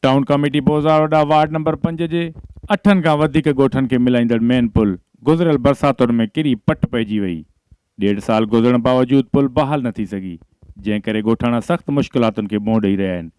Town committee بوزاروڊا ward number پنج جي اٺن کان وڌيڪ ڳوٺن کي ملائيندڙ مين پل گذريل برساتن ۾ ڪري پٽ پئجي وئي. ڏيڍ سال گذرڻ باوجود پل بحال نه ٿي سگهي، جنهن ڪري ڳوٺاڻا سخت مشڪلاتن کي منهن ڏئي رهيا آهن.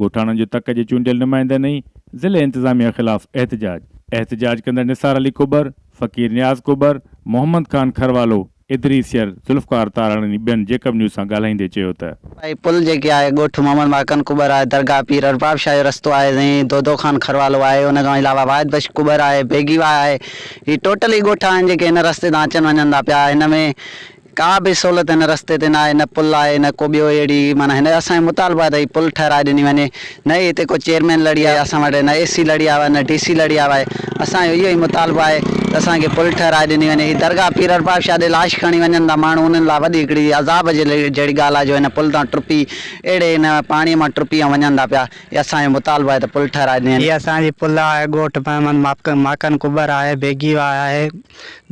ڳوٺاڻن جو تڪ جي چونڊيل نمائندن ۽ ضلعي انتظاميا خلاف احتجاج. احتجاج ڪندڙ نثار علي ڪٻر، فقير نياز ڪٻر، محمد خان کروالو، ادريس شر، ذوالفقار تارڙ ۽ ٻين جيڪب نيوز سان ڳالهائيندي چيو ته. هي پل جيڪي آهي ڳوٺ محمد ماڪن ڪٻر آهي درگاهه پير ارباب شاهه جو رستو آهي ۽ دودو خان کروالو آهي ان کان علاوه واحد بخش ڪٻر آهي بيگي واهه آهي هي ٽوٽل هي ڳوٺ آهن جيڪي هن رستي تان اچن وڃن ٿا پيا هن ۾ ڪا به سهولت هن رستي تي نه آهي نه پل آهي نه ڪو ٻيو اهڙي معنيٰ هن اسان جو مطالبو آهي ته هي پل ٺهرائي ڏني وڃي نه ئي هتي ڪو چيئرمين لڙي آيو اسان وٽ نه اي سي لڙي آيو آهي نه ڊي سي لڙي آيو آهي اسان جو اهو ئي مطالبو آهي ته اسان کي پل ٺهرائي ڏني وڃي هي درگاهه پير ارباب شاهه ڏي لاش کڻي وڃن ٿا ماڻهو انهن لاء وڏي هڪڙي عذاب جي جهڙي ڳالهه آهي جو هن پل تان ٽپي اهڙي هن پاڻي مان ٽپي ۽ وڃن ٿا پيا هي اسان جو مطالبو آهي ته پل ٺهرائي ڏني وڃي. هي اسان جي پل آهي ڳوٺ محمد ماڪن ڪٻر آهي بيگي واهه آهي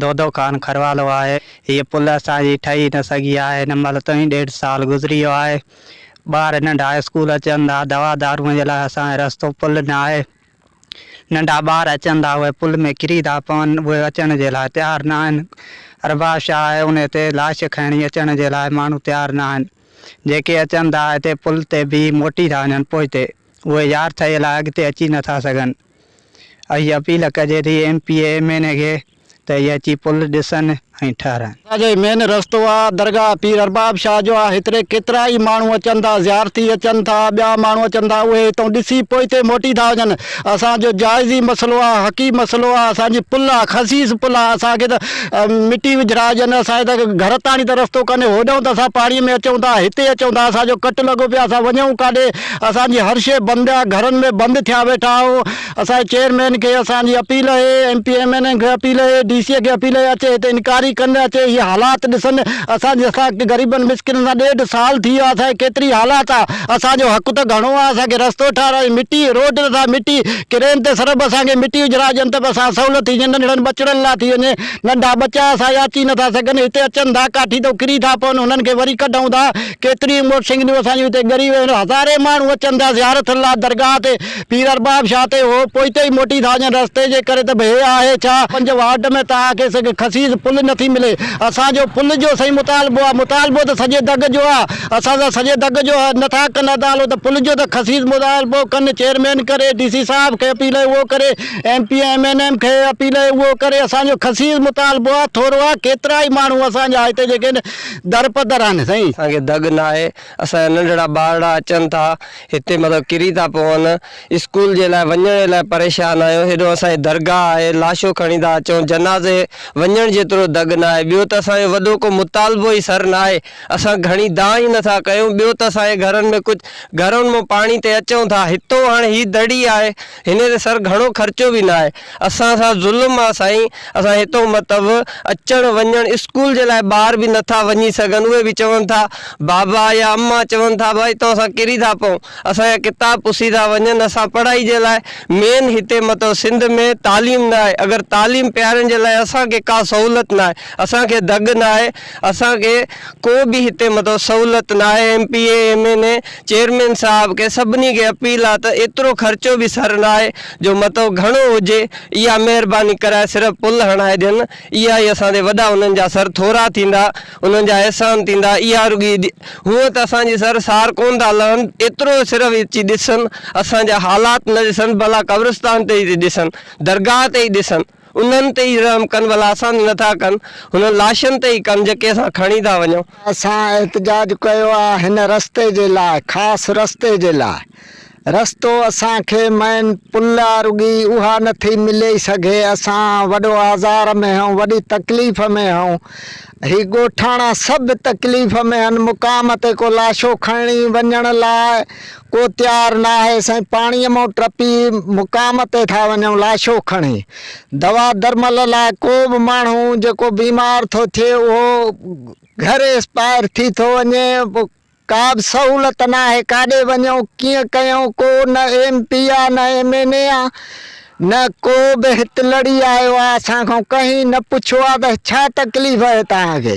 دودو خان کروالو آهي هيء پل اسان جي ٺهي نه سگهي آهي هن مهل تائين ڏيڍ سال گذري ويو آهي ٻار ننڍا اسڪول اچن ٿا دوا دارون جي لاء اسان کي رستو پل نه آهي ننڍا ٻار اچن ٿا اهي پل ۾ ڪري ٿا پون اهي اچڻ جي لاء تيار نه آهن ارباب شاهه آهي ان تي لاش کڻي اچڻ جي لاء ماڻهو تيار نه آهن جيڪي اچن ٿا هتي پل تي بيهي موٽي ٿا وڃن پوئتي اهي يار ٿئي لاء اڳتي اچي نه ٿا سگهن اهي اپيل ڪجي ٿي M P A M N A کي ته اهي اچي پل ڏسن ۽ ٺهرائن. اسان جو هي مين رستو آ درگاهه پير ارباب شاهه جو آ هتڙي ڪيترا ئي ماڻهو اچن ٿا زيارتي اچن ٿا ٻيا ماڻهو اچن ٿا اهي هتئون ڏسي پوئتي موٽي ٿا وڃن اسان جو جائزي مسئلو آ حقي مسئلو آ اسان جي پل آ خسيس پل آ اسان کي ته مٽي وجهرائجن اسان جي ته گهر تاڻي ته رستو ڪانهي هوڏانهن ته اسان پاڻي ۾ اچون ٿا هتي اچون ٿا اسان جو ڪٽ لڳو پيو آ اسان وڃون ڪاڏي اسان جي هر شيء بند آ گهرن ۾ بند ٿيا ويٺا آهيون اسان جي چيئرمين کي اسان جي اپيل اهي، ايم پي ايم اين اي کي اپيل اهي، ڊي سي کي اپيل اهي اچي هتي انڪوائري ڪن اچي هي حالات ڏسن اسان جي اسان غريبن مسڪينن سان ڏيڍ سال ٿي ويو آهي اسان جي ڪيتري حالات آ اسان جو حق ته گهڻو آ اسان کي رستو ٺاهرائي مٽي روڊ سان مٽي ڪرين تي سرب اسان کي مٽي اجرائي ڏين ته به اسان سهولت ٿي وڃي ننڍڙن ٻچڙن لاء ٿي وڃي ننڍا ٻچا اسان جا اچي نٿا سگهن هتي اچن ٿا ڪاٺي ته ڪري ٿا پون هنن کي وري ڪڍون ٿا ڪيتريون موٽرسائيڪلون اسان جون هتي ڳري ويون آهن هزارين ماڻهو اچن ٿا زيارتن لاء درگاهه تي پير ارباب شاهه تي هو پوئتي ئي موٽي ٿا وڃن رستي جي ڪري ته به هي آهي ڇا؟ پنج وارڊ ۾ توهان کي سگهه خسيس پل نٿي ملي اسان جو پل جو سائين مطالبو آهي مطالبو ته سڄي دڳ جو آهي اسان سان سڄي دڳ جو نٿا ڪن عدالو ته پل جو ته خسيس مطالبو ڪن چيئرمين ڪري ڊي سي صاحب کي اپيل اهي اهو ڪري M P M N M کي اپيل اهي اهو ڪري اسان جو خسيس مطالبو آهي ٿورو آهي ڪيترا ئي ماڻهو اسان جا هتي جيڪي در پدر آهن سائين. اسان کي دڳ ناهي اسان جا ننڍڙا ٻارڙا اچن ٿا هتي مطلب ڪري ٿا پون اسڪول جي لاء وڃڻ لاء پريشان آهيون هيڏو اسان جي درگاهه آهي لاشو کڻي ٿا اچون جنازي وڃڻ جيترو دڳ ناهي ٻيو ته اسان جو وڏو ڪو مطالبو ئي سر ناهي اسان گهڻي دانهن ئي نٿا ڪيون ٻيو ته اسان جي گهرن ۾ ڪجهه گهرن مان پاڻي تي اچون ٿا هتو هاڻي هي دڙي آهي هن تي سر گهڻو خرچو به ناهي اسان سان ظلم آ سائين اسان هتو مطلب اچڻ وڃڻ اسڪول جي لاء ٻار به نٿا وڃي سگهن اهي به چون ٿا بابا يا اما چون ٿا ڀائي هتو اسان ڪري ٿا پئون اسان جا ڪتاب پسي ٿا وڃن اسان پڙهائي جي لاء مين هتي مطلب سنڌ ۾ تعليم ناهي اگر تعليم پيارڻ جي لاء اسان کي ڪا سهولت ناهي اسان کي دڳ ناهي اسان کي ڪو به هتي مطلب سهولت ناهي M P A M N A chairman صاحب کي سڀني کي اپيل آ ته ايترو خرچو به سر ناهي جو مطلب گهڻو هجي اها مهرباني ڪرائي صرف پل هڻائي ڏين اها ئي اسان تي وڏا انهن جا سر ٿورا ٿيندا انهن جا احسان ٿيندا اها رڳي هونء ته اسان جي سر سار ڪونه ٿا لهن ايترو صرف اچي ڏسن اسان جا حالات نه ڏسن ڀلا قبرستان تي ئي ڏسن درگاهه تي ئي ڏسن. انهن تي ئي رحم ڪن ڀلا اسان تي نٿا ڪن، هنن لاشن تي ئي ڪن جيڪي اسان کڻي ٿا وڃون. اسان احتجاج ڪيو آ هن رستي جي لاء خاص رستي جي لاء رستو اسان کي مين پل آ رڳي اها نٿي ملي سگهي اسان وڏو آزار ۾ هئون وڏي تڪليف ۾ هئون هي ڳوٺاڻا سڀ تڪليف ۾ هن مقام تي ڪو لاشو کڻي وڃڻ لاء ڪو تيار ناهي سائين پاڻيء مان ٽپي مقام تي ٿا وڃون لاشو کڻي دوا درمل لاء ڪو به ماڻهو جيڪو بيمار ٿو ٿئي اهو گهر ايڪسپائر ٿي ٿو وڃي ڪا به سهولت ناهي ڪاڏي وڃون ڪيئن ڪيون ڪو نه ايم پي آ نه ايم اين اي آ نه ڪو به هت لڙي آيو آ اسان کان ڪنهن نه پڇيو آ ته ڇا تڪليف آهي توهان کي.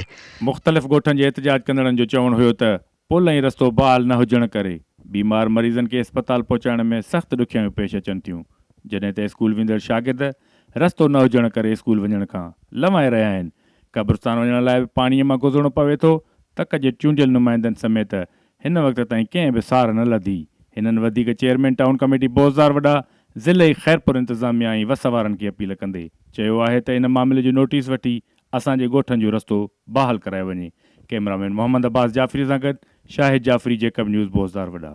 مختلف ڳوٺن جي احتجاج ڪندڙن جو چوڻ هيو ته پل ۽ رستو بحال نه هجڻ ڪري بيمار مريضن کي اسپتال پهچائڻ ۾ سخت ڏکيائيون پيش اچن ٿيون، جڏهن ته اسڪول ويندڙ شاگرد رستو نه هجڻ ڪري اسڪول وڃڻ کان لنوائي رهيا آهن. قبرستان وڃڻ لاء به پاڻيء مان گذرڻو پوي ٿو. تڪ جي چونڊيل نمائندن سميت هن وقت تائين ڪنهن به سار نه لڌي. هنن وڌيڪ چيئرمين ٽائون ڪميٽي بوزدار وڏا، ضلعي خيرپور انتظاميا ۽ وس وارن کي اپيل ڪندي چيو آهي ته ان معاملي جو نوٽيس وٺي اسان جي ڳوٺن جو رستو بحال ڪرايو وڃي. ڪئميرا مين محمد عباس جعفري سان گڏ شاهد جعفري جيڪب نيوز بوزدار وڏا.